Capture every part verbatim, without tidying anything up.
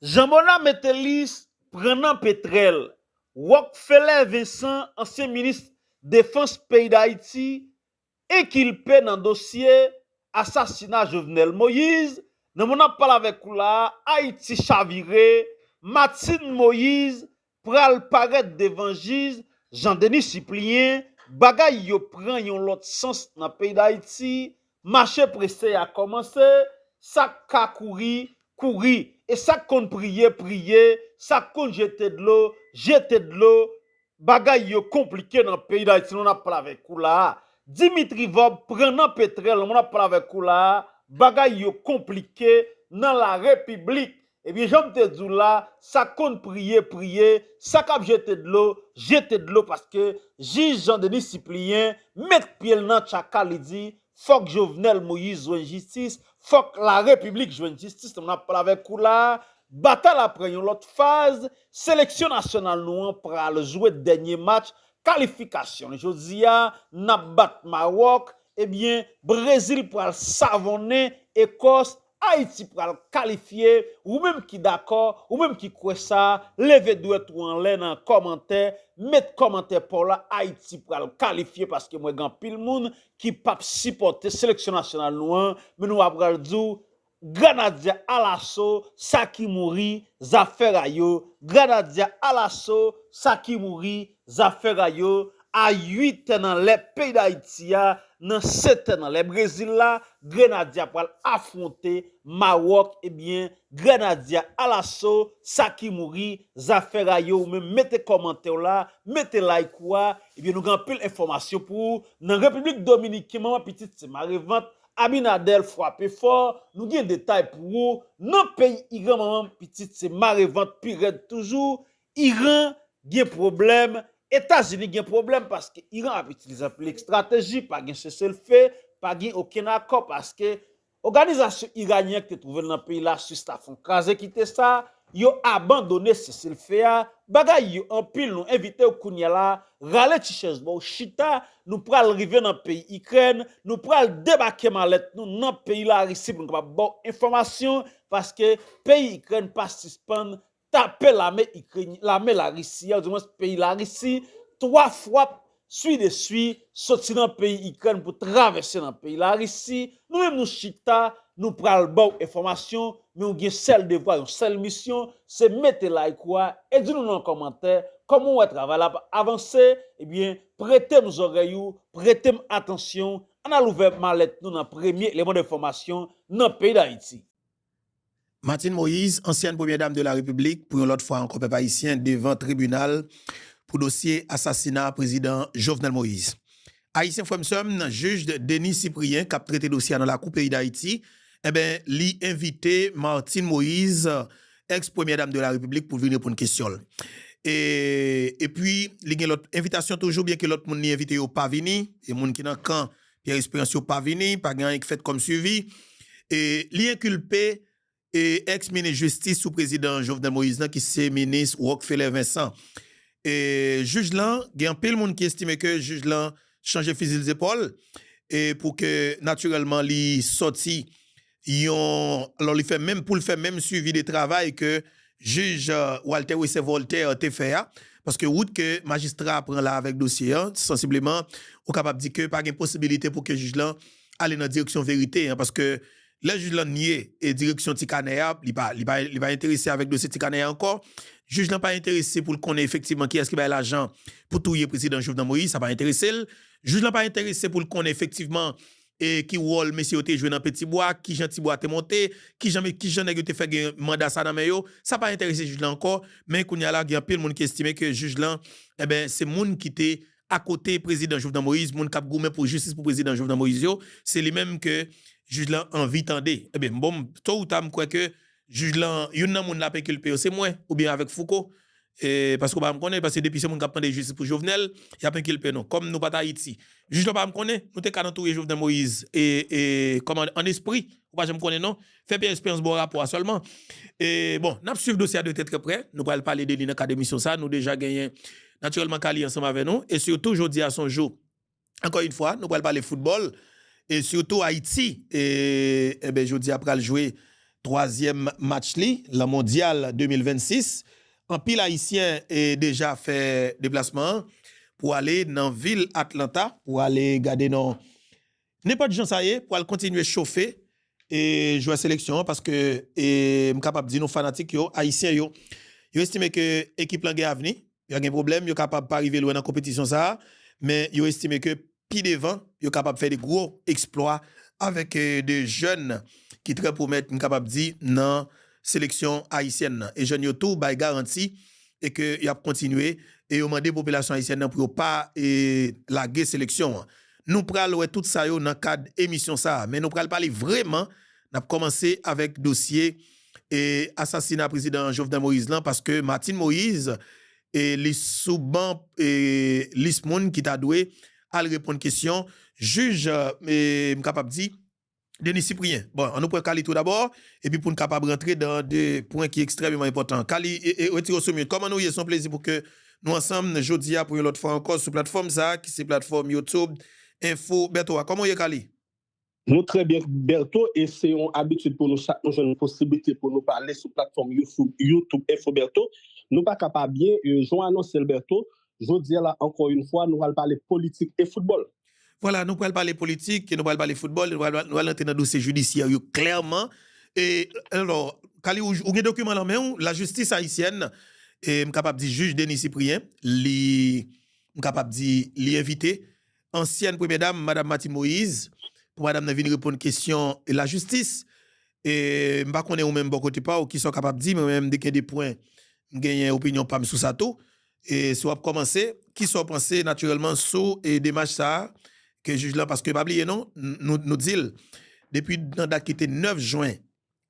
Jean Bonnat Métalis pran nan petrèl. Rockefeller Vincent, ansyen minis defans peyi Dayiti, enkilpe nan dosye asasina Jovenel Moïse. Nan moman n ap pale avèk ou la a, Ayiti chavire. Martine Moïse pral parèt devan jij Jean Denis Cyprien. Bagay yo pran yon lòt sans nan peyi Dayiti. Mache prese a kòmanse. Sa k ka kouri, kouri. E sa k konn priye, priye. Sa k konn jete dlo, jete dlo. Bagay yo konplike nan peyi Dayiti, nou n ap pale avèk ou la a. Dimitri Vorbe pran nan petrèl, nou n ap pale avèk ou la a. Bagay yo konplike nan la repiblik. Ebyen, jan m te di w la, sa k konn priye, priye, sa k ap jete dlo, jete dlo, paske jij Jean Denis Cyprien met pye l nan tchaka, li di, fòk Jovenel Moïse jwenn jistis, fòk la repiblik jwenn jistis. Nan moun ap pale avèk ou la a, batay la pran yon lòt faz, seleksyon nasyonal nou an pral jwe dènye match kalifikasyon. Jodi a, n ap bat Mawòk, ebyen, Brezil pral savonnen Ekòs, Ayiti pral kalifye. Ou menm ki dakò, ou menm ki kwè sa, leve dwèt ou anlè nan kòmantè, met kòmantè pa w la, Ayiti pral kalifye, paske mwen gen anpil moun ki p ap sipòte seleksyon nasyonal nou an, men nou a pral di w, Grenadye alaso, sa ki mouri, zafè a yo. Grenadye alaso, sa ki mouri, zafè a yo. A uit è nan lè peyi Dayiti a, nan sèt è nan lè Brezil la, Grenadye a pral afwonte Mawòk. Ebyen, Grenadye alaso, sa ki mouri, zafè a yo. Ou menm mete kòmantè w la, mete like ou a. Ebyen, nou gen anpil enfòmasyon pou ou. Nan Repiblik Dominiken, manman pitit se mare vant, Abinader frape fò, nou gen detay pou ou. Nan peyi Iran, manman pitit se mare vant pi rèd toujou. Iran gen pwoblèm, Etazini gen pwoblèm paske Iran ap itilize anpil estrateji, pa gen seselfe, pa gen okenn akò paske òganizasyon iranyen an ki te twouve l nan peyi Laswis la fè yon kraze kite sa, yo abandone seselfe a. Bagay yo anpil, nou envite w kounye a la, rale ti chèz ba w chita, nou pral rive nan peyi Ikrèn, nou pral debake malèt nou nan peyi Larisi pou nou kapab ba w enfòmasyon, paske peyi Ikrèn pa sispann tape lame Ikrèn, lame Larisi a, oudimwens peyi Larisi, twa fwap swi de swi, soti nan peyi Ikrèn pou travèse nan peyi Larisi. Nou menm nou chita, nou pral ba w enfòmasyon, men ou gen sèl devwa, yon sèl misyon, se mete like ou a e di nou nan kòmantè kòman w wè travay la ap avanse. Ebyen, prete m zòrèy ou, prete m atansyon, ann al ouvè malèt nou nan premye eleman de enfòmasyon nan peyi Dayiti. Martine Moïse, ansyèn premyè dam de la Repiblik, pou yon lòt fwa ankò pèp ayisyen devan tribinal pou dosye asasina prezidan Jovenel Moïse. Ayisyen frè m sè m, jij Denis Cyprien k ap trete dosye a nan lakou peyi Dayiti, enben, li envite Martine Moïse, èks premyè dam de la Repiblik, pou l vin reponn kesyon l. E, epi, li gen lòt envitasyon toujou, byenke lòt moun li envite yo pa vini, e moun ki nan kan Pierre Espérance yo pa vini, pa gen anyen k fèt kòm swivi. E, li enkilpe e, èks minis jistis sou prezidan Jovenel Moïse lan, ki se minis Rockefeller Vincent. E, jij lan, gen anpil moun ki estime ke jij lan chanje fizi l zepòl, e pou ke natirèlman li sòti yon, alò li fè menm, pou l fè menm swivi de travay ke jij, e, Walter Wesser Voltaire te fè a, paske wout ke majistra a pran la avèk dosye a, sansibleman, ou kapab di ke pa gen posibilite pou ke jij lan ale nan direksyon verite an, paske lè jij lan nye e direksyon ti kanè a, li pa, li pa, li pa enterese avèk dosye ti kanè a ankò. Jij lan pa enterese pou l konnen efektivman kiyès ki bay lajan pou touye prezidan Jovenel Moïse, sa pa enterese l. Jij lan pa enterese pou l konnen efektivman e ki wòl mesye yo te jwe nan Petibwa, kijan Tibwa te monte, kijan, kijan nèg yo te fè gen manda sa nan men yo, sa pa enterese jij lan ankò. Men kounye a la, gen anpil moun ki estime ke jij lan, enben, se moun ki te akote prezidan Jovenel Moïse, moun k ap goumen pou jistis pou prezidan Jovenel Moïse yo, se li menm ke jij lan anvi tande. Ebyen, bon, to ou ta, m kwè ke jij lan, youn nan moun l ap enkilpe yo, se mwen, oubyen avèk Fouco. E, paske w pa janm konnen, paske depi se moun k ap mande jistis pou Jovenel, y ap enkilpe nou. Kòm nou pa t Ayiti, jij lan pa janm konnen, nou te ka nan touye Jovenel Moïse, e, e, kòm an, an espri, ou pa janm konnen non. Fè Pierre Espérance ba w rapò a sèlman. E, bon, n ap swiv dosye a de trè trè prè. Nou pral pale de li nan kad emisyon sa. Nou deja genyen, natirèlman, Kali ansanm avè nou. E sitou, jodi a, se yon jou, ankò yon fwa, nou pral pale foutbòl. E sitou, Ayiti, e, enben, jodi a, pral jwe twazyèm match li lan Mondyal de mil vennsis. Anpil Ayisyen e deja fè deplasman an pou ale nan vil Atlanta, pou ale gade non nenpòt jan sa ye, pou al kontinye chofe e jwè seleksyon an, paske e, m kapab di nou fanatik yo, Ayisyen yo, yo estime ke ekip lan gen avni, yo gen pwoblèm, yo kapab pa rive lwen nan konpetisyon sa a, men yo estime ke pi devan, yo kapab fè de gwo eksplwa avèk e, de jèn ki trè pwomèt, m kapab di, nan seleksyon ayisyèn nan. E jèn yo tou bay garanti e ke y ap kontinye e yo mande popilasyon ayisyèn nan pou yo pa e, lage seleksyon an. Nou pral wè tout sa yo nan kad emisyon sa a, men nou pral pale vrèman, n ap kòmanse avèk dosye e asasina prezidan Jovenel Moïse lan, paske Martine Moïse e li sou ban e lis moun ki ta dwe al reponn kesyon jij, e m kapab di, Denis Cyprien. Bon, an nou pran Kali tou dabò, epi pou n kapab rantre dan de pwen ki ekstrèmeman enpòtan. Kali, e, e, retire w sou mute. Kòman nou ye? Se yon plezi pou ke nou ansanm jodi a pou yon lòt fwa ankò sou platfòm sa a, ki se platfòm YouTube, Info Bertho a. Kòman w ye, Kali? Nou trè byen, Bertho, e se yon abitid pou nou chak nou jwenn posiblite pou nou pale sou platfòm YouTube, YouTube Info Bertho. Nou pa ka pa byen, e, jan w anonse l, Bertho, jodi a la, ankò yon fwa, nou pral pale politik e foutbòl. Vwala, nou pral pale politik, nou pral pale foutbòl, nou pral, nou pral rantre nan dosye jidisyè yo klèman. E, alò, Kali, ou, ou gen dokiman lan men w, lajistis ayisyèn, e m kapab di jij Denis Cyprien, li, m kapab di, li envite ansyèn premyè dam, madam Martine Moïse, pou madam nan vin reponn kesyon lajistis. E m pa konnen ou menm bò kote pa w, kisa w kapab di, men mwen menm, de gen de pwen, m genyen opinyon pa m sou sa tou. E si w ap kòmanse, kisa w panse natirèlman sou e demach sa a ke jij lan, paske pa bliye non, n-, nou, nou di l, depi nan dat ki te nèf jen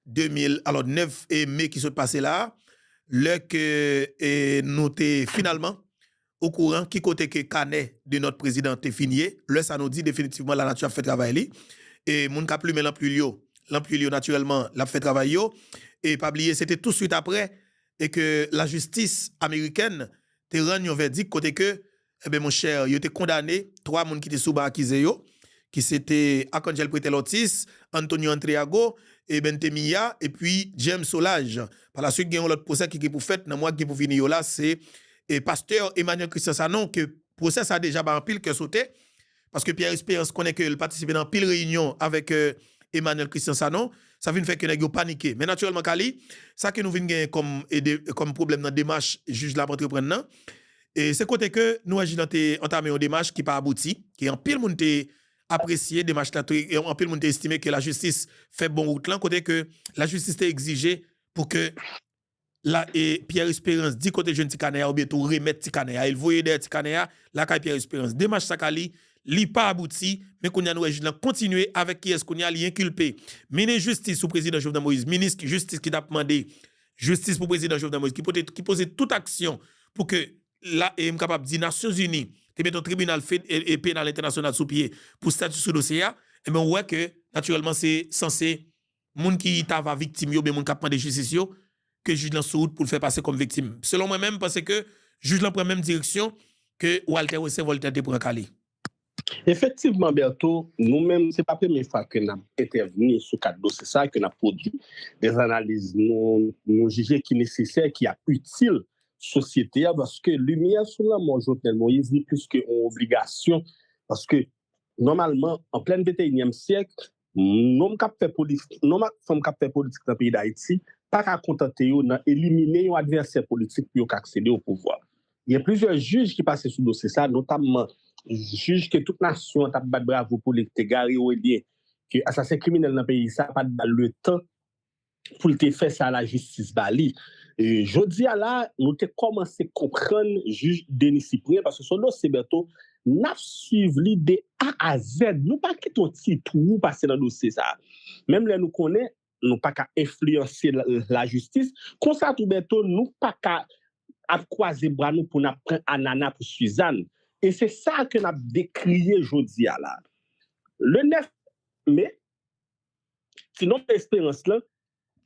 de mil, alò nèf e me ki sot pase la a, lè ke e, nou te finalman okouran ki kote ke kanè de nòt prezidan te fin ye, lè sa nou di definitivman lanati ap fè travay li. E moun k ap limen lanpwil yo, lanpwil yo natirèlman l ap fè travay yo. E pa bliye, se te touswit aprè e ke lajistis amerikèn te rann yon vèdik kote ke, enben, monchè, yo te kondane twa moun ki te sou ban akize yo, ki se te Arcangel Pretel Ortiz, Antonio Entreago, e Bentemilla, epi James Solages. Palaswit, gen yon lòt pwosè ki gen pou fèt nan mwa ki gen pou vini yo la, se e pastè Emmanuel Christian Sanon, ke pwosè sa deja bay anpil kè sote, paske Pierre Espérance konnen ke l patisipe nan anpil reyinyon avèk e, Emmanuel Christian Sanon, sa vin fè ke nèg yo panike. Men natirèlman, Kali, sa ke nou vin genyen kòm, e de, kòm pwoblèm nan demach jij la ap antreprann nan, e se kote ke nou wè jij lan te antame yon demach ki pa abouti, ke anpil moun te apresye demach la, te, e anpil moun te estime ke lajistis fè bon wout lan, kote ke lajistis te egzije pou ke la, e Pierre Espérance di kote l jwenn ti kanè a, oubyen tou remèt ti kanè a, e l voye dèyè ti kanè a lakay Pierre Espérance. Demach sa, Kali, li pa abouti, men kounye a nou wè jij lan kontinye avèk kiyès kounye a li enkilpe minis jistis sou prezidan Jovenel Moïse, minis jistis ki t ap mande jistis pou prezidan Jovenel Moïse, ki pote, ki poze tout aksyon pou ke la, e m kapab di Nasyonzini te mete yon tribinal fed-, e, e penal entènasyonal sou pye pou stati sou dosye a, enben, ou wè ke, natirèlman, se sanse moun ki ta va viktim yo, oubyen moun k ap mande jistis yo, ke jij lan sou wout pou l fè pase kòm viktim. Selon mwen menm, m panse ke jij lan pran menm direksyon ke Walter Wesser Voltaire te pran, Kali. Efektivman, Bertho, nou menm, se pa premye fwa ke n ap entèvni sou kad dosye sa a, ke n ap pwodui de analiz nou, nou jije ki nesesè, ki ap itil sosyete a, paske limyè sou lanmò Jovenel Moïse, li plis ke yon obligasyon, paske nòmalman, an plèn venteyinyèm syèk, nonm k ap fè politik, nonm ak fanm k ap fè politik nan peyi Dayiti pa ka kontante yo nan elimine yon advèsè politik pou yo ka aksede o pouvwa. Gen plizyè jij ki pase sou dosye sa, notamman jij ke tout nasyon an t ap bat bravo pou li, ki te Gary Roelien, ke asasen kriminèl nan peyi sa pa t ba l letan pou l te fè sa lajistis ba li. E, jodi a la, nou te kòmanse konprann jij Denis Cyprien, paske se yon dosye, Bertho, n ap swiv li de A a Z. Nou pa kite yon ti twou pase nan dosye sa a. Menm lè nou konnen nou pa ka enfliyanse la, lajistis, konsa tou, Bertho, nou pa ka ap kwaze bra nou pou n ap pran anana pou Suzanne. E se sa ke n ap dekriye jodi a la. Le nèf me, ti nonm Esperans lan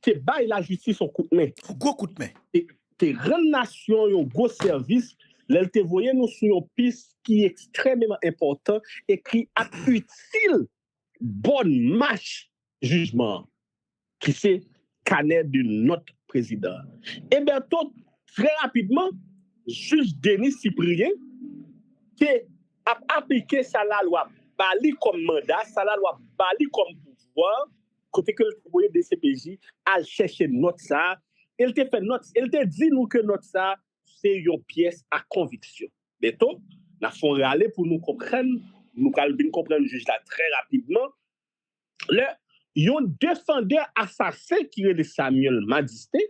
te bay lajistis yon kout men. Yon gwo kout men. Te, te rann nasyon yon gwo sèvis lè l te voye nou sou yon pis ki ekstrèmeman enpòtan e ki ap itil bòn mach jijman an, ki se kanè de nòt prezidan. E Bertho, trè rapidman, jij Denis Cyprien te ap aplike sa lalwa ba li kòm manda, sa lalwa ba li kòm pouvwa, kote ke l te voye D C P J al chèche nòt sa a. E l te fè nòt, e l te di nou ke nòt sa a se yon pyès a konviksyon. Bertho, n ap fè yon rale pou nou konprann, nou pral vin konprann jij la trè rapidman. Lè yon defandè asasen ki rele Samuel Madistin,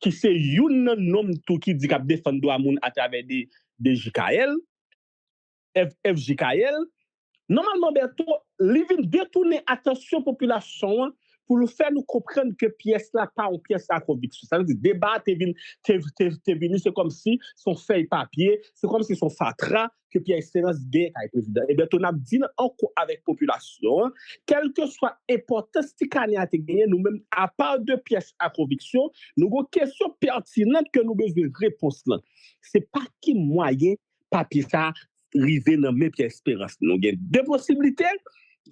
ki se youn nan nonm tou ki di k ap defann dwa moun atravè de, de J K L, F J K L, nòmalman, Bertho, li vin detounen atansyon popilasyon an pou l fè nou konprann ke pyès la pa yon pyès a konviksyon. Sa vle di, deba a te vin, te, te, te vini, se kòmsi se yon fèy papye, se kòmsi se yon fatra ke Pierre Espérance genyen kay prezidan. E Bertho, n ap di l ankò avèk popilasyon an, kèlkeswa enpòtans ti kanè a te genyen, nou menm, apa de pyès a konviksyon, nou gen kesyon pètinan ke nou bezwen repons lan. Se pa ki mwayen papye sa a rive nan men Pierre Espérance. Nou gen de posiblite,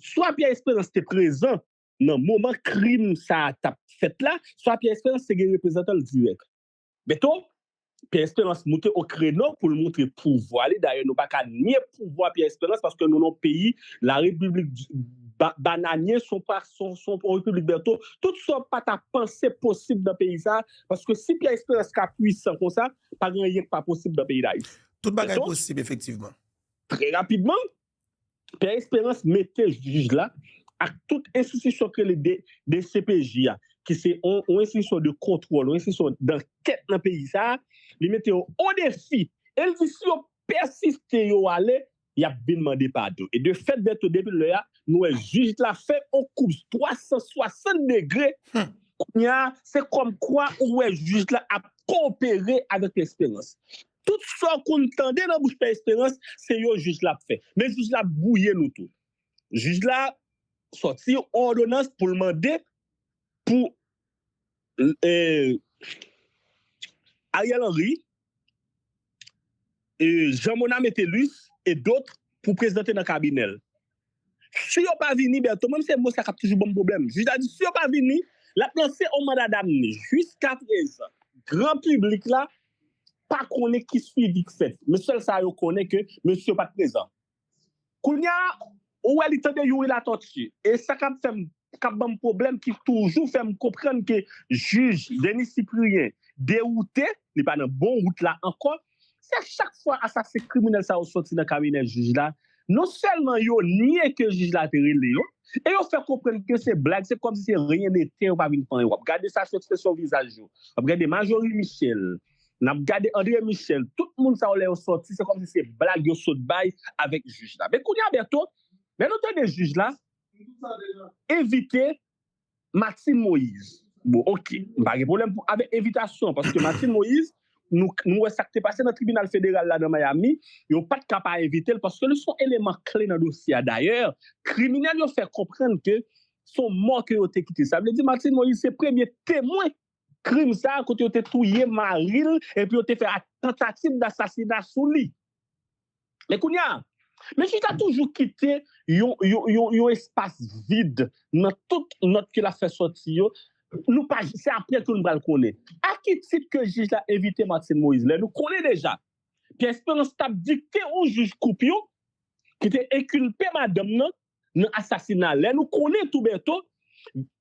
swa Pierre Espérance te prezan nan moman krim sa a t ap fèt la, swa Pierre Espérance te gen reprezantan l dirèk. Bertho, Pierre Espérance moute o kreno pou l montre pouvwa li. Dayè, nou pa ka nye pouvwa Pierre Espérance paske nou nan yon peyi, la repiblik di- ba- bananye, se yon pa- se yon- se yon repiblik, Bertho. Tout sa w pa ta panse posib nan peyi sa, paske si Pierre Espérance ka pwisan konsa, pa gen anyen k pa posib nan peyi Dayiti. Tout bagay Bertho? Posib, efektivman. Trè rapidman, Pierre Espérance mete jij la ak tout enstitisyon ke le D C P J a, ki se yon, yon enstitisyon de kontwòl, yon enstitisyon dankèt nan peyi sa a, li mete yo o defi. E l di si yo pèsiste, yo ale, y ap vin mande padon. E de fèt, Bertho, depi lè a, nou wè jij la fè yon koub twa san swasant degre. Hmm. Kounye a, se kòmkwa ou wè jij la ap koopere avèk Pierre Espérance. Tout sa w konn tande nan bouch Pierre Espérance, se yo jij la ap fè. Men jij la ap bwouye nou tou. Jij la sòti yon òdonans pou l mande pou eh, Ariel Henry, eh, Jean Mona Metellus e dòt pou prezante nan kabinè l. Si yo pa vini, Bertho, mwen se mo sa k ap toujou ban m pwoblèm. Jij la di, si yo pa vini, l ap lanse yon manda damne. Jiska prezan, gran piblik la pa konnen ki swivi k fèt. Men sèl sa yo konnen ke mesye yo pa t prezan. Kounye a, ou wè li tande Youri Latortue. E sa k ap fè m, k ap ban m pwoblèm, ki toujou fè m konprann ke jij Denis Cyprien dewoute, li pa nan bon wout la ankò, se chak fwa asasen kriminèl sa yo sòti nan kabinè jij la, non sèlman yo nye ke jij la te rele yo, e yo fè konprann ke se blag, se kòmsi se rien n'était, yo pa vin fè anyen. W ap gade sa sou ekspresyon vizaj yo. W ap gade Marjorie Michel, n ap gade André Michel, tout moun sa yo lè yo sòti, se kòmsi se blag yo sot bay avèk jij la. Men kounye a, Bertho, lè nou tande jij la envite Martine Moïse. Bon, oke, m pa gen pwoblèm pou- avèk envitasyon, paske Martine Moïse, nou, nou wè sa k te pase nan tribinal federal la nan Miami, yo pa t ka pa envite l, paske li se yon eleman kle nan dosye a. Dayè, kriminèl yo fè konprann ke se yon mò ke yo te kite. Sa vle di Martine Moïse se premye temwen krim sa a, kote yo te touye mari l, epi yo te fè a- tantativ dasasina sou li. Men kounye a, men jij la toujou kite yon, yon, yon, yon espas vid nan tout nòt ke l ap fè sòti yo. Nou pa, se apre ke nou pral konnen. A ki tit ke jij la envite Martine Moïse? Lè nou konnen deja, Pierre Espérance t ap dikte yon jij koupyon ki te enkilpe madanm nan nan asasina. Lè nou konnen tou, Bertho,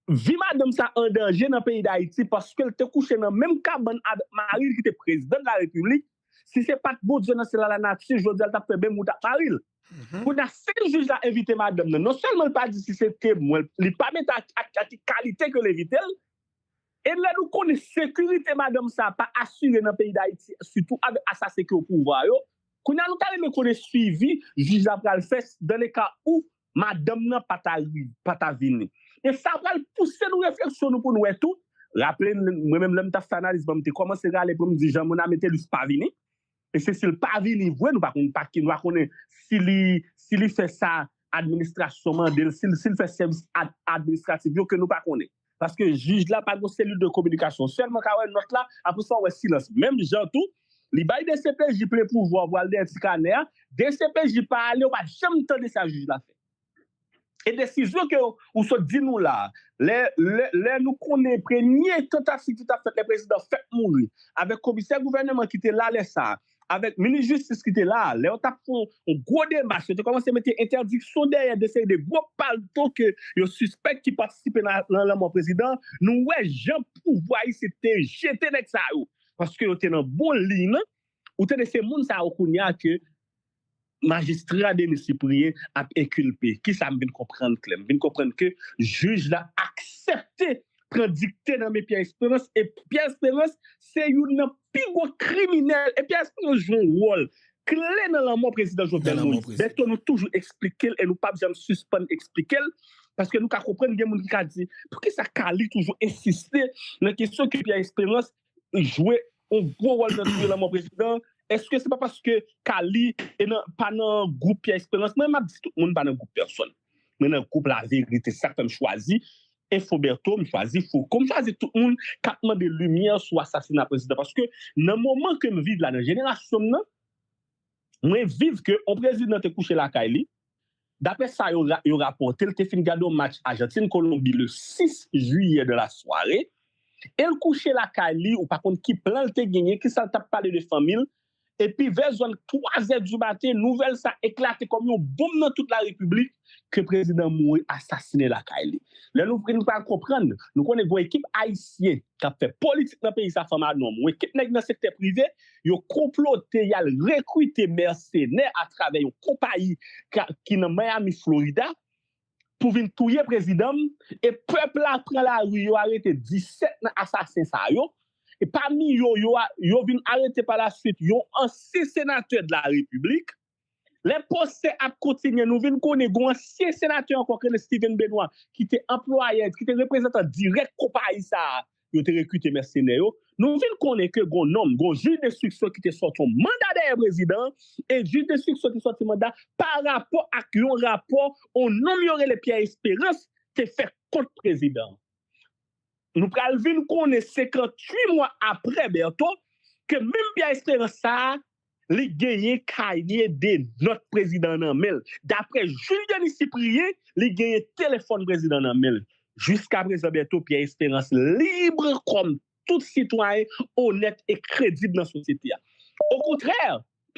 vi madanm sa an danje nan peyi Dayiti paske l te kouche nan menm kabann avèk mari l ki te prezidan de la repiblik. Si se pa t Bondye nan syèl la, lanati, jodi a l t ap fè menm wout ak mari l. Mhm. Kounye a, si jij la envite madanm nan, non sèlman l pa di si se temwen, li pa mete a, a, a ki kalite ke l envite l, e lè nou konnen sekirite madanm sa pa asire nan peyi Dayiti, sitou avèk asasen ki o pouvwa yo, kounye a nou ta renmen konnen swivi jij la pral fè dans le cas où madanm nan pa ta ri- pa ta vini. E sa pral pouse nou refleksyon nou pou nou wè tou. Raple n, mwen menm lè m t ap fè analiz mwen, m te kòmanse rale pou m di Jean Mona Metellus pa vini. E se si l pa vini vre, nou pa konn pa ki, nou pa konnen si li, si li fè sa administrasyon mande l, si l, si l fè sèvis ad- administratif yo ke nou pa konnen. Paske jij la pa gen selil de kominikasyon. Sèlman ka wè nòt la, apre sa w wè silans. Menm jan tou, li bay D C P J plen pouvwa pou al dèyè ti kanè a. D C P J pa ale, ou pa janm tande sa jij la fè. E desizyon ke ou sot di nou la, lè, lè, lè nou konnen premye tantativ ki t ap fèt lè prezidan fèk mouri, avèk komisè gouvènman ki te la lè sa a, avèk minis jistis ki te la, lè yo t ap fè yon gwo demach, yo te kòmanse mete entèdiksyon dèyè de seri de gwo palto ke yo sispèk ki patisipe nan, nan lanmò prezidan, nou wè jan pouvwa isit te jete nèg sa yo, paske yo te nan bon liy nan, ou tande se moun sa yo kounye a ke majistra Denis Cyprien ap enkilpe. Kisa m vin konprann klè? M vin konprann ke jij la aksepte pran dikte nan men Pierre Espérance, e Pierre Espérance se youn nan pi gwo kriminèl, e Pierre Espérance jwe yon wòl kle nan lanmò prezidan Jovenel Moïse. Bèto, nou toujou eksplike l e nou p ap janm sispann eksplike l, paske nou ka konprann gen moun ki ka di, poukisa Kali toujou ensiste nan kesyon ke Pierre Espérance jwe yon gwo wòl nan touye lanmò prezidan? Èske se pa paske Kali e nan, pa nan gwoup Pierre Espérance? Mwen, m ap di tout moun pa nan gwoup pèsonn. Mwen nan gwoup laverite, sa k fè m chwazi Info Bertho, m chwazi Fouco, m chwazi tout moun k ap mande limyè sou asasina prezidan. Paske nan moman ke m viv la, nan jenerasyon m nan, mwen viv ke yon prezidan te kouche lakay li. Daprè sa yo, ra- yo rapòte, l te fin gade yon match Ajantin-Kolonbi le sis jiyè de la sware. E l kouche lakay li, ou pa konn ki plan l te genyen, kisa l t ap pale de fanmi l. Epi vè zòn twazè di maten, nouvèl sa eklate kòm yon bonm nan tout la repiblik ke prezidan mouri asasinen lakay li. Lè nou vin pral konprann, nou konnen gon ekip ayisyen k ap fè politik nan peyi sa, fanm a nonm, yon ekip nèg nan sektè prive, yo konplote, y al rekrite mèsenè atravè yon konpayi ka- ki nan Miami, Florida, pou vin touye prezidan m, e pèp la pran lari, yo arete disèt nan asasen sa yo, e pami yo, yo, a- yo vin arete pa la swit yon ansyen senatè de la repiblik. Lè pwosè ap kontinye, nou vin konnen gon ansyen senatè ankò ki rele Steven Benoît, ki te anplwayè, ki te reprezantan dirèk konpayi sa a, yo te rekrite mèsenè yo. Nou vin konnen ke gon nonm, gon jij denstriksyon ki te sòti yon manda dèyè prezidan an, e jij denstriksyon te sòti manda pa rapò ak yon rapò yon nonm yo rele Pierre Espérance te fè kont prezidan an. Nou pral vin konnen senkanntuit mwa apre, Bertho, ke menm Pierre Espérance sa a, li genyen kaye de nòt prezidan an nan men l. Daprè jij Denis Cyprien, li genyen telefòn prezidan an nan men l. Jiska prezan, Bertho, Pierre Espérance lib kòm tout sitwayen onèt e kredib nan sosyete a. Okontrè,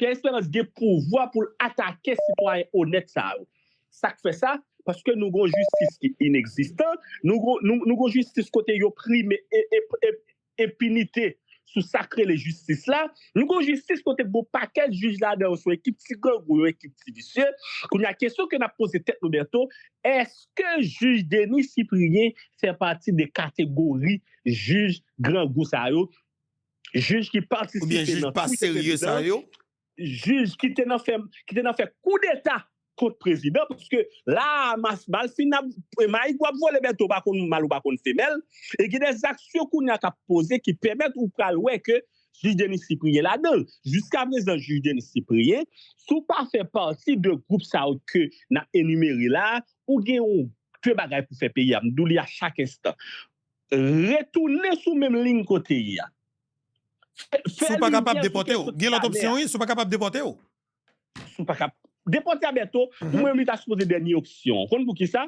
Pierre Espérance gen pouvwa pou l atake sitwayen onèt sa yo. Sa k fè sa? Paske nou gon jistis ki inegzistan, nou gon, nou, nou gon jistis kote yo prime e, e, e, enpinite sou sa k rele jistis la. Nou gon jistis kote gon pakèt jij ladan yo se yon ekip ti grangou, yon ekip ti visye. Kounye a, kesyon ke n ap poze tèt nou, Bertho, èske jij Denis Cyprien fè pati de kategori jij grangou sa yo? Jij ki patisipe nan touye prezidan, jij ki te nan fè, ki te nan fè koudeta kont prezidan, paske la, mas, mal fin ap, mayig w ap vole, Bertho, ou pa konn mal, ou pa konn femèl, e gen de zaksyon kounye a k ap poze ki pèmèt ou pral wè ke jij Denis Cyprien ladan l. Jiska prezan, jij Denis Cyprien, si w pa fè pati de gwoup sa yo ke n ap enimere la, ou gen yon de bagay pou fè peyi a. M di w li a chak enstan. Retounen sou menm liy kote ye a. Fè, fè limyè sou kesyon Kanè a. Si w pa kapab depòte w, gen lòt opsyon, wi, si w pa kapab depòte w. Si w pa kap- Depòte a, Bertho, pou mwen, li ta sipoze dènye opsyon. Ou konn poukisa?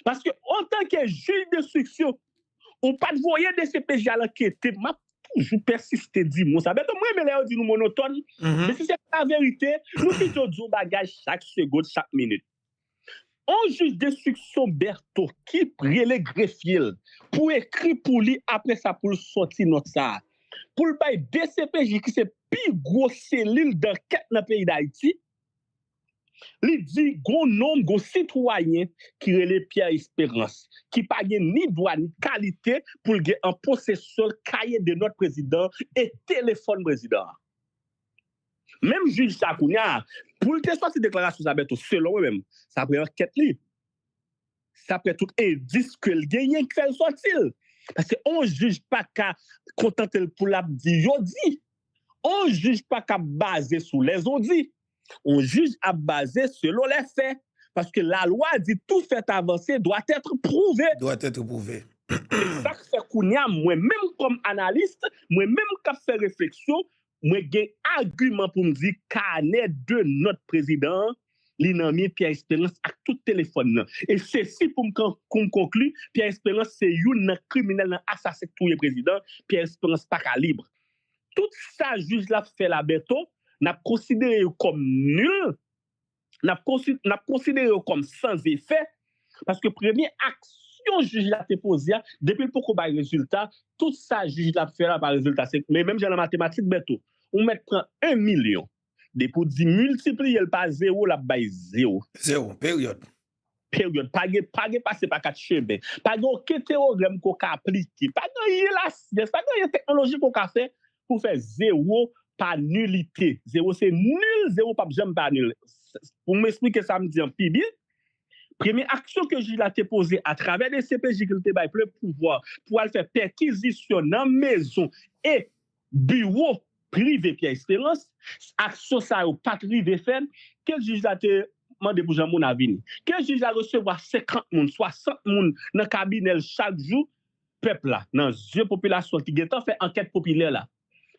Paske antanke jij denstriksyon, ou pa t voye D C P J al ankete, m ap toujou pèsiste di mo sa. Bertho, mwen renmen lè yo di nou monotòn, men si se pa laverite, nou pito di yon bagay chak segonn, chak minit. On jij denstriksyon, Bertho, ki rele grefye l pou ekri pou li, apre sa pou l sòti nòt sa a, pou l bay D C P J, ki se pi gwo selil dankèt nan peyi Dayiti, li di gon nonm, gon sitwayen ki rele Pierre Espérance, ki pa gen ni dwa ni kalite pou l gen an posesyon kaye de nòt prezidan e telefòn prezidan an. Menm jij sa kounye a, pou l te sòti deklarasyon sa, Bertho, selon mwen menm, sa pran ankèt li. Sa pran tout endis ke l genyen k fè l sòti l. Paske on jij pa ka kontante l pou l ap di yo di. On jij pa ka baze sou lèzodi. On jij ap baze selon lè fè. Paske lalwa di tout fait avancé doit être prouvé. Doit être prouvé. E sa k fè kounye a, mwen menm kòm analis, mwen menm k ap fè refleksyon, mwen gen agiman pou m di kanè de nòt prezidan an, li nan men Pierre Espérance ak tout telefòn nan. E sesi pou m kan- pou m konkli, Pierre Espérance se youn nan kriminèl, nan asasen k touye prezidan, Pierre Espérance pa ka lib. Tout sa jij la ap fè la, Bertho, n ap konsidere yo kòm nil, n ap konsi- n ap konsidere yo kòm san efè, paske premye aksyon jij la te poze a, depi l poko bay rezilta, tout sa jij la ap fè la pa rezilta. Se, men menm jan nan matematik, Bertho, ou mèt pran en milyon, depi w di miltipliye l pa zewo, l ap bay zewo. Zewo, peryòd. Peryòd. Pa gen, pa gen pase pa kat chemen. Pa gen okenn teyorèm ke w ka aplike. Pa gen anyen lasyans, pa gen anyen teknoloji ke w ka fè pou fè zewo pa nilite. Zewo se nil, zewo p ap janm pa nil. Pou m eksplike sa m di an pi byen, premye aksyon ke jij la te poze atravè D C P J ke l te bay plen pouvwa pou al fè pèkizisyon nan mezon e biwo prive Pierre Espérance, aksyon sa yo pa t rive fè, ke jij la te mande pou Jean Mona vini. Ke jij la resevwa senkant moun, swasant moun nan kabinè l chak jou, pèp la, nan zye popilasyon ki gentan fè ankèt popilè la,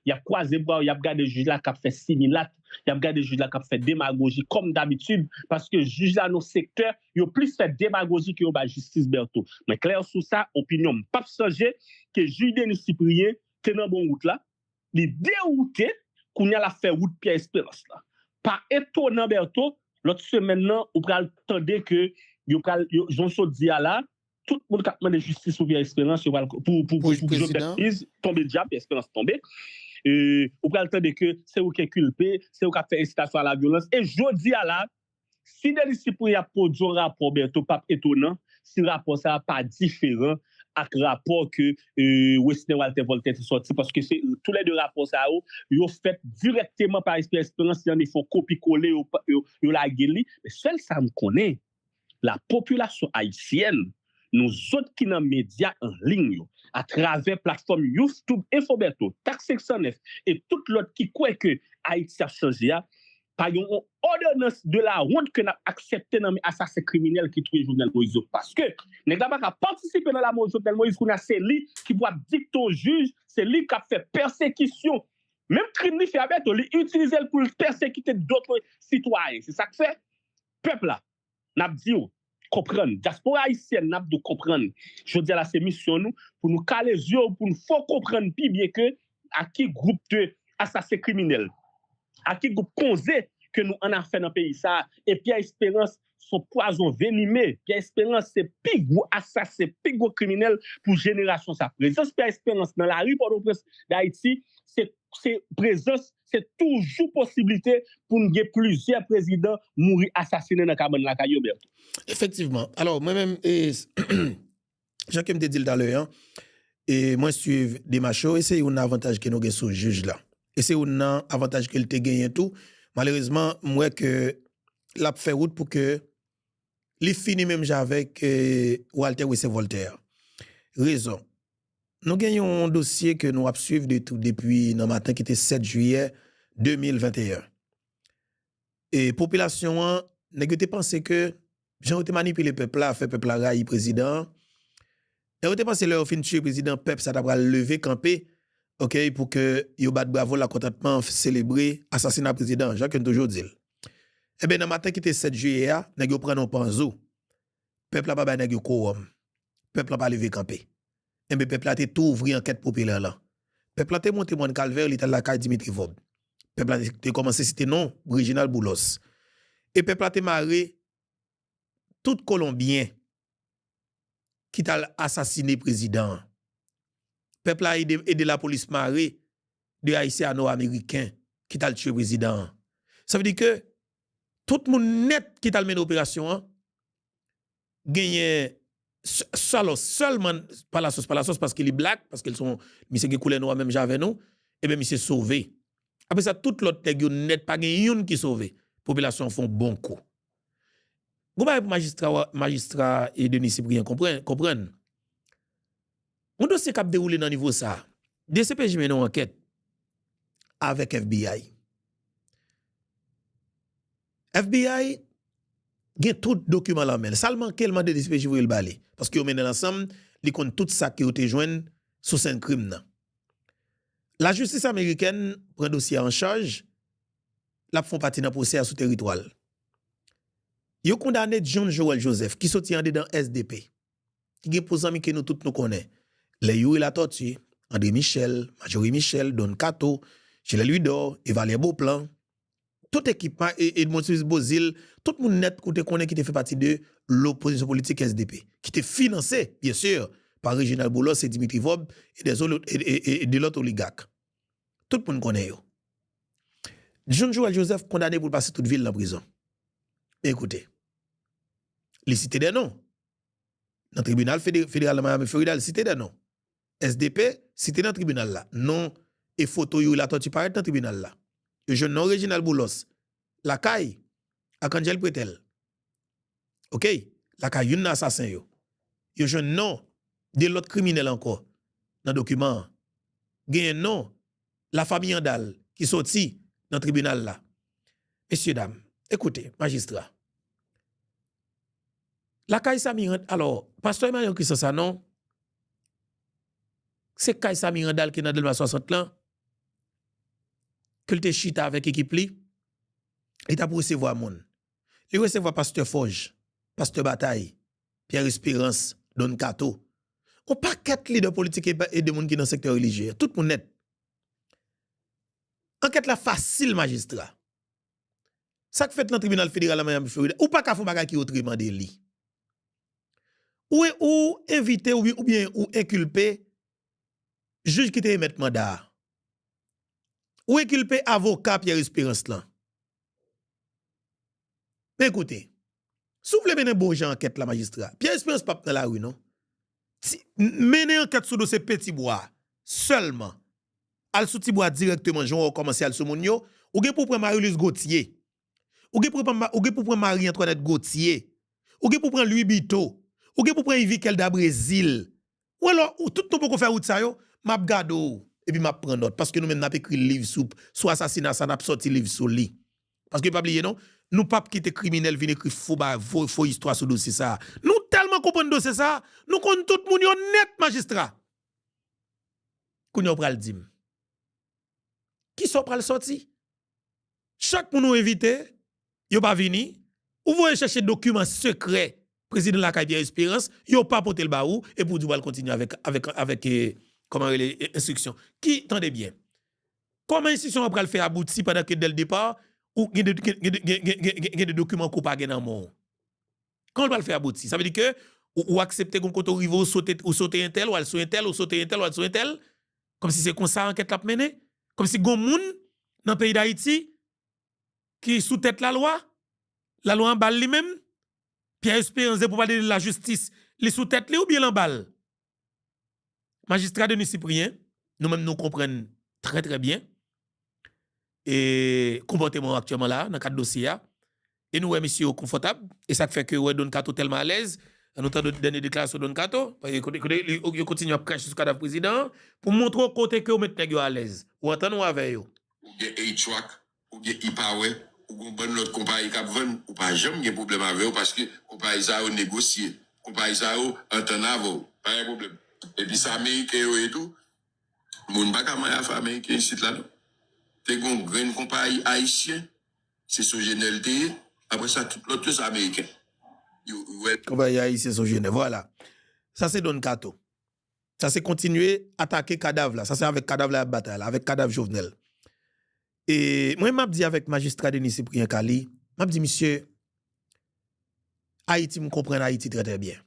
y ap kwaze bra yo, y ap gade jij la k ap fè similat, y ap gade jij la k ap fè demagoji kòm dabitid, paske jij la nan sektè, yo plis fè demagoji ke yo bay jistis, Bertho. Mwen klè sou sa, opinyon m p ap chanje, ke jij Denis Cyprien te nan bon wout la, li dewoute, kounye a l ap fè wout Pierre Espérance la. Pa etonan, Bertho, lòt semèn nan, ou pral tande ke yo pral, yo, jan w sot di a la, tout moun k ap mande jistis pou Pierre Espérance, yo pral, pou, pou, Pou pou, pou Jovenel prezidan. Moïse, tonbe dja, Pierre Espérance tonbe. E, ou pral tande ke se ou ki enkilpe, se ou k ap fè ensitasyon a la vyolans. E jodi a la, si Denis Cyprien ap pwodui yon rapò, Bertho, p ap etonan si rapò sa a pa diferan ak rapò ke e, Wesner Walter Voltaire te sòti, paske se tou lè de rapò sa yo, yo fèt dirèkteman pa Pierre Espérance, y an efò kopi kole, yo, yo, yo lage li. Men sèl sa m konnen, la popilasyon ayisyèn, nou zòt ki nan medya an liy yo, atravè platfòm YouTube Info Bertho, Tak senk san nèf, e tout lòt ki kwè ke Ayiti ap chanje a, pa gen yon òdonans de la wont ke n ap aksepte nan men asasen kriminèl ki touye Jovenel Moïse yo. Paske nèg la pa ka patisipe nan lanmò Jovenel Moïse, kounye a se li ki pou ap dikte yon jij, se li k ap fè pèsekisyon. Menm krim li fè a, Bertho, li itilize l pou l pèsekite dòt sitwayen. Se sa k fè pèp la, n ap di w, konprann. Dyaspora ayisyèn, n ap di w konprann. Jodi a la, se misyon nou pou nou kale zye w, pou nou fè w konprann pi byen ke a ki gwoup de asasen kriminèl, a ki gwoup konze ke nou annafè nan peyi sa a. E Pierre Espérance se yon pwazon venime. Pierre Espérance se pi gwo asasen, pi gwo kriminèl pou jenerasyon sa. Prezans Pierre Espérance nan lari Pòtoprens, Dayiti, se, se prezans, se toujou posiblite pou n gen plizyè prezidan mouri asasinen nan kabann lakay yo, Bertho. Efektivman. Alò, mwen menm, e, jan ke m te di l talè an, e mwen swiv demach yo, e se youn nan avantaj ke nou gen sou jij la. E se youn nan avantaj ke l te genyen tou. Malerezman, m wè ke l ap fè wout pou ke li fini menm jan avèk e, Walter Wesner Voltaire. Rezon. Nou gen yon dosye ke nou ap swiv de tou depi nan maten ki te sèt jiyè de mil venteyen. E popilasyon an, nèg yo te panse ke jan yo te manipile pèp la, fè pèp la rayi prezidan an, nèg yo te panse lè yo fin tiye prezidan, pèp sa ta pral leve kanpe, oke, pou ke yo bat bravo lakontantman, selebre asasina prezidan an, jan ke n toujou di l. Enben, nan maten ki te sèt jiyè a, nèg yo pran nan panzou. Pèp la pa bay nèg yo kowòm. Pèp la pa leve kanpe. Enben, pèp la te tou ouvri ankèt popilè lan. Pèp la te monte Mòn Kalvè, li t al lakay Dimitri Vorbe. Pèp la te, te kòmanse site non Reginald Boulos. E pèp la te mare tout Kolonbyen ki t al asasine prezidan an. Pèp la ede, ede lapolis mare de Ayisyano-Ameriken ki t al tiye prezidan an. Sa vle di ke tout moun nèt ki t al mennen operasyon an, genyen s- alò, sèlman Palasos, Palasos paske li blak, paske l se yon, misye gen koulè nwa menm jan avè nou, ebyen misye sove. Apre sa, tout lòt nèg yo nèt, pa gen youn ki sove. Popilasyon an fè yon bon kou. Gon bagay pou majistra, majistra e Denis Cyprien konprann, konprann. Yon dosye k ap dewoule nan nivo sa a. D C P J mennen yon ankèt avèk F B I. F B I gen tout dokiman lan men l. Sa l manke, l mande D C P J voye l ba li. Paske yo mennen l ansanm, li konn tout sa ke yo te jwenn sou sèn krim nan. Lajistis amerikèn pran dosye a an chaj, l ap fè yon pati nan pwosè a sou teritwa l. Yo kondane John Joël Joseph, ki soti andedan S D P, ki gen pou zanmi ke nou tout nou konnen. Lè Youri Latortue, André Michel, Majorie Michel, Don Kato, Gilles Louidor, Evalien Beauplan, tout ekip, e, Edmonde Sulpice Beauzile, tout moun nèt ou te konnen ki te fè pati de lopozisyon politik S D P, ki te finanse, byen si, pa Reginald Boulos e Dimitri Vorbe e de lòt, e, e, e, e de lòt oligak. Tout moun konnen yo. John Joël Joseph kondane pou l pase tout vi l nan prizon. Men ekoute, li site de non. Nan tribinal fede-, federal nan Miami, Florida, li site de non. S D P site nan tribinal la. Non e foto Youri Latortue parèt nan tribinal la. Yo jwenn non Reginald Boulos lakay Arcangel Pretel. Oke? Lakay youn nan asasen yo. Yo jwenn non de lòt kriminèl ankò nan dokiman an. Genyen non lafanmi Handal ki soti nan tribinal la. Mesyedam, ekoute, majistra. Lakay Samy Rand-, alò, pastè Emmanuel Christian Sanon, se kay Samy Randal ki nan Dèlma swasant lan, ke l te chita avèk ekip li, li t ap resevwa moun. Li resevwa pastè Forge, pastè Batay, Pierre Espérance, Don Kato. Yon pakèt lidè politik e, e de moun ki nan sektè relijye. Tout moun nèt. Ankèt la fasil, majistra. Sa k fèt nan tribinal federal nan Miami, Florida, ou pa ka fè yon bagay ki otreman de li. Ou, ou envite oubyen, oubyen ou enkilpe jij ki te emèt manda a. Ou enkilpe avoka Pierre Espérance lan. Men ekoute, si w vle mennen bon jan ankèt la, majistra, Pierre Espérance p ap nan lari non. Ti, mennen ankèt sou dosye Petibwa sèlman. Al sou Tibwa dirèkteman, jan w kòmanse al sou moun yo. Ou gen pou w pran Marie-Luce Gauthier. Ou gen pou w pran Ma-, ou gen pou w pran Marie Antoinette Gauthier. Ou gen pou w pran Louis Bito. Ou gen pou w pran Yvie Kelda Brésil. Ou wè lè, ou, tout nou poko fè wout sa yo, m ap gade w, epi m ap pran nòt, paske nou menm n ap ekri liv sou, sou asasina sa, n ap sòti liv sou li. Paske pa bliye non, nou p ap kite kriminèl vin ekri fo ba-, fo, fo istwa sou dosye sa. Nou tèlman konprann dosye sa, nou konn tout moun yo nèt, majistra. Kounye a w pral di m. Kisa w pral sòti? Chak moun ou envite, yo pa vini, ou voye chèche dokiman sekrè prezidan lakay Pierre Espérance, yo pa pote l ba ou, epi w di w pral kontinye avèk, avèk, avèk, eh, kòman rele, eh, enstriksyon. Ki, tande byen, kòman enstriksyon an pral fè abouti pandan ke dè l depa, ou gen de, gen, gen de dokiman ke w pa gen nan men w? Kòman l pral fè abouti? Sa vle di ke ou, ou aksepte gon kote ou rive, ou sote, ou sote entèl, ou al sou entèl, ou sote entèl, ou al sou entèl. Kòmsi se konsa ankèt la ap mennen? Kòmsi gon moun nan peyi Dayiti ki sou tèt lalwa? Lalwa anba l li menm? Pierre Espérance, depi w pale de lajistis, li sou tèt li oubyen l anba l? Majistra Denis Cyprien, nou menm nou konprann trè, trè byen, e, konpòteman w aktyèlman la, nan kad dosye a. E nou wè mesye yo konfòtab. E sa k fè ke w wè Don Kato tèlman alèz. Ann nou tande dènye deklarasyon Don Kato. Kote, kote, yo, yo kontinye ap krache sou kadav prezidan an pou montre w kote ke w met nèg yo alèz. Ou antann ou avè yo. Ou gen A-Track, ou gen E-Power, ou gen yon bann lòt konpayi k ap vann, ou pa janm gen pwoblèm avè yo paske konpayi sa yo negosye. Konpayi sa yo antann avè w. Pa gen pwoblèm. Epi se Ameriken yo ye tou. Moun pa ka manyen afè Ameriken isit la, non. Te gen yon grenn konpayi ayisyen, se Sogener l te ye. Apre sa, tout lòt yo, se Ameriken. Yo, yo wè. Konpayi ayisyen Sogener, vwala. Sa se Don Kato. Sa se kontinye atake kadav la. Sa se avèk kadav la y ap batay la, avèk kadav Jovenel. E mwen, m ap di avèk majistra Denis Cyprien Caly, m ap di, misye, Ayiti, m konprann Ayiti trè, trè byen.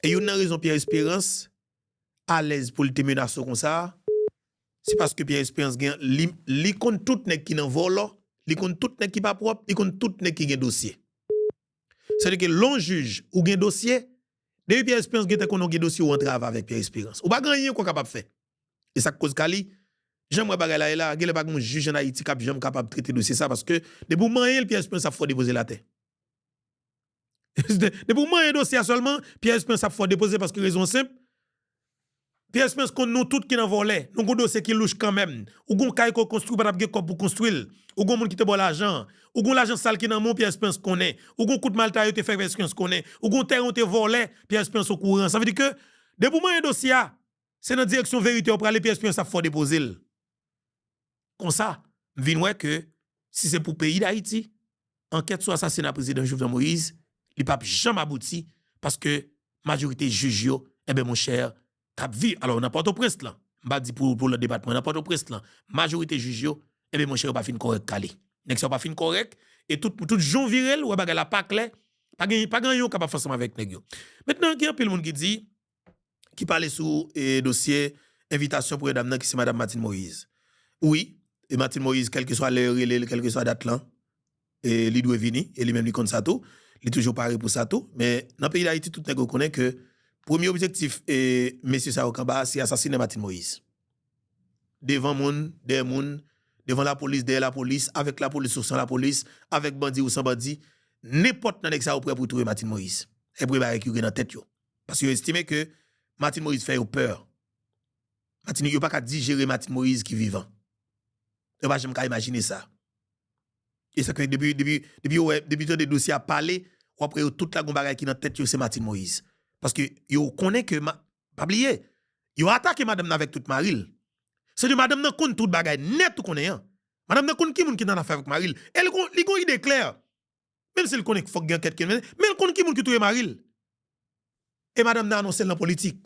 E youn nan rezon Pierre Espérance alèz pou l te menase w konsa, se paske Pierre Espérance gen, li, li konn tout nèg ki nan vòlò, li konn tout nèg ki pa pwòp, li konn tout nèg ki gen dosye. Sa vle di ke lè w jij, ou gen dosye, depi Pierre Espérance gentan konnen w gen dosye, ou antrave avèk Pierre Espérance. Ou pa gen anyen ankò w kapab fè. E sa k koz Caly, jan m wè bagay la ye la, genlè pa gen yon jij ann Ayiti k ap janm kapab trete dosye sa, paske depi w manyen l, Pierre Espérance ap fè w depoze l atè. Depi w manyen dosye a sèlman, Pierre Espérance ap fè w depoze paske rezon an senp. Pierre Espérance konn nou tout ki nan vòlè. Nou gon dosye ki louch kanmenm. Ou gon kay ke w konstwi, ou pa t ap gen kòb pou konstwi l. Ou gon moun ki te ba w lajan. Ou gon lajan sal ki nan men w, Pierre Espérance konnen. Ou gon kout malta yo te fè, Pierre Espérance konnen. Ou gon tèren w te vòlè, Pierre Espérance okouran. Sa vle di ke depi w manyen dosye a, se nan direksyon verite w prale, Pierre Espérance ap fè w depoze l. Konsa, m vin wè ke si se pou peyi Dayiti, ankèt sou asasina prezidan Jovenel Moïse, li p ap janm abouti, paske majorite jij yo, enben, monchè, k ap viv. Alò, nan Pòtoprens lan, m pa di pou, pou lòt depatman, nan Pòtoprens lan, majorite jij yo, enben, monchè, yo pa fin kòrèk kale. Nèg sa yo pa fin kòrèk, e tout, tout jan w vire l, ou wè bagay la pa klè, pa gen, pa gen anyen w kapab fè ansanm avèk nèg yo. Mentnan, gen anpil moun ki di, ki pale sou, e, dosye envitasyon premye dam nan, ki se madanm Martine Moïse. Wi, e Martine Moïse, kèlkeswa lè yo rele l, kèlkeswa dat lan, e li dwe vini, e li menm li konn sa tou, li toujou pare pou sa tou. Men nan peyi Dayiti, tout nèg yo konnen ke premye objektif, e, mesye sa yo k anba a, se asasinen Martine Moïse. Devan moun, dèyè moun, devan lapolis, dèyè lapolis, avèk lapolis ou san lapolis, avèk bandi ou san bandi, nenpòt nan nèg sa yo prè pou touye Martine Moïse. E premye bagay ki gen nan tèt yo. Paske yo estime ke Martine Moïse fè yo pè. Matinik yo pa ka dijere Martine Moïse ki vivan. Yo pa janm ka imajine sa. E sa k fè depi, depi, depi yo wè, depi yo tande dosye a pale, w ap wè yo tout la gon bagay ki nan tèt yo, se Martine Moïse. Paske yo konnen ke, ma-, pa bliye, yo atake madanm nan avèk tout mari l. Se di madanm nan konn tout bagay nèt, ou konnen an. Madanm nan konn ki moun ki nan afè avèk mari l. E li gon, li gon ide klè. Menm si l konnen fòk gen ankèt ki mennen, men l konn ki moun ki touye mari l. E madanm nan anonse l nan politik.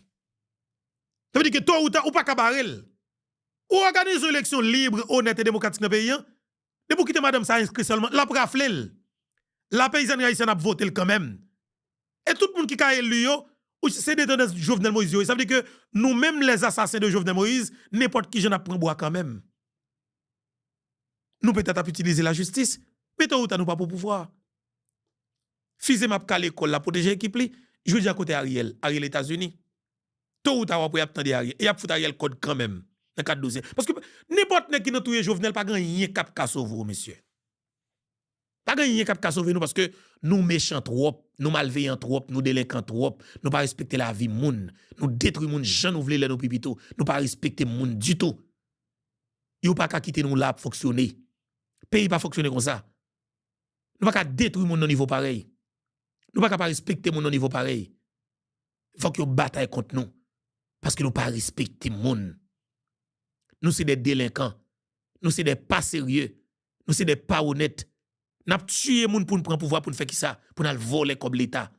Sa vle di ke to ou ta, ou pa ka bare l. Ou òganize yon eleksyon lib, onèt e demokratik nan peyi an. Depi w kite madanm sa enskri sèlman, l ap rafle l. Lapeyizanri ayisyèn ap vote l kanmenm. E tout moun ki ka eli yo, ou se desandan Jovenel Moïse yo ye. Sa vle di ke nou menm, les assassins de Jovenel Moïse, nenpòt kijan n ap pran bwa kanmenm. Nou petèt ap itilize lajistis, men to ou ta nou pa pou pouvwa. Fize m ap kale kò l, l ap pwoteje ekip li. Jodi a kote Ariel? Ariel Etazini. To ou ta w ap wè y ap tande Ariel. E y ap fout Ariel kòd kanmenm nan kad dosye. Paske nenpòt nèg ki nan touye Jovenel pa gen anyen k ap ka sove w, mesye. Pa gen anyen k ap ka sove nou paske nou mechan twòp, nou malveyan twòp, nou delenkan twòp, nou pa respekte lavi moun, nou detwi moun jan nou vle lè nou pi pito, nou pa respekte moun ditou. Yo pa ka kite nou la ap fonksyone. Peyi pa fonksyone konsa. Nou pa ka detwi moun nan nivo parèy. Nou pa ka pa respekte moun nan nivo parèy. Fòk yo batay kont nou. Paske nou pa respekte moun. Nou se de delenkan. Nou se de pa serye. Nou se de pa onèt. N ap tiye moun pou n pran pouvwa, pou n fè kisa? Pou n al vòlè kòb Leta.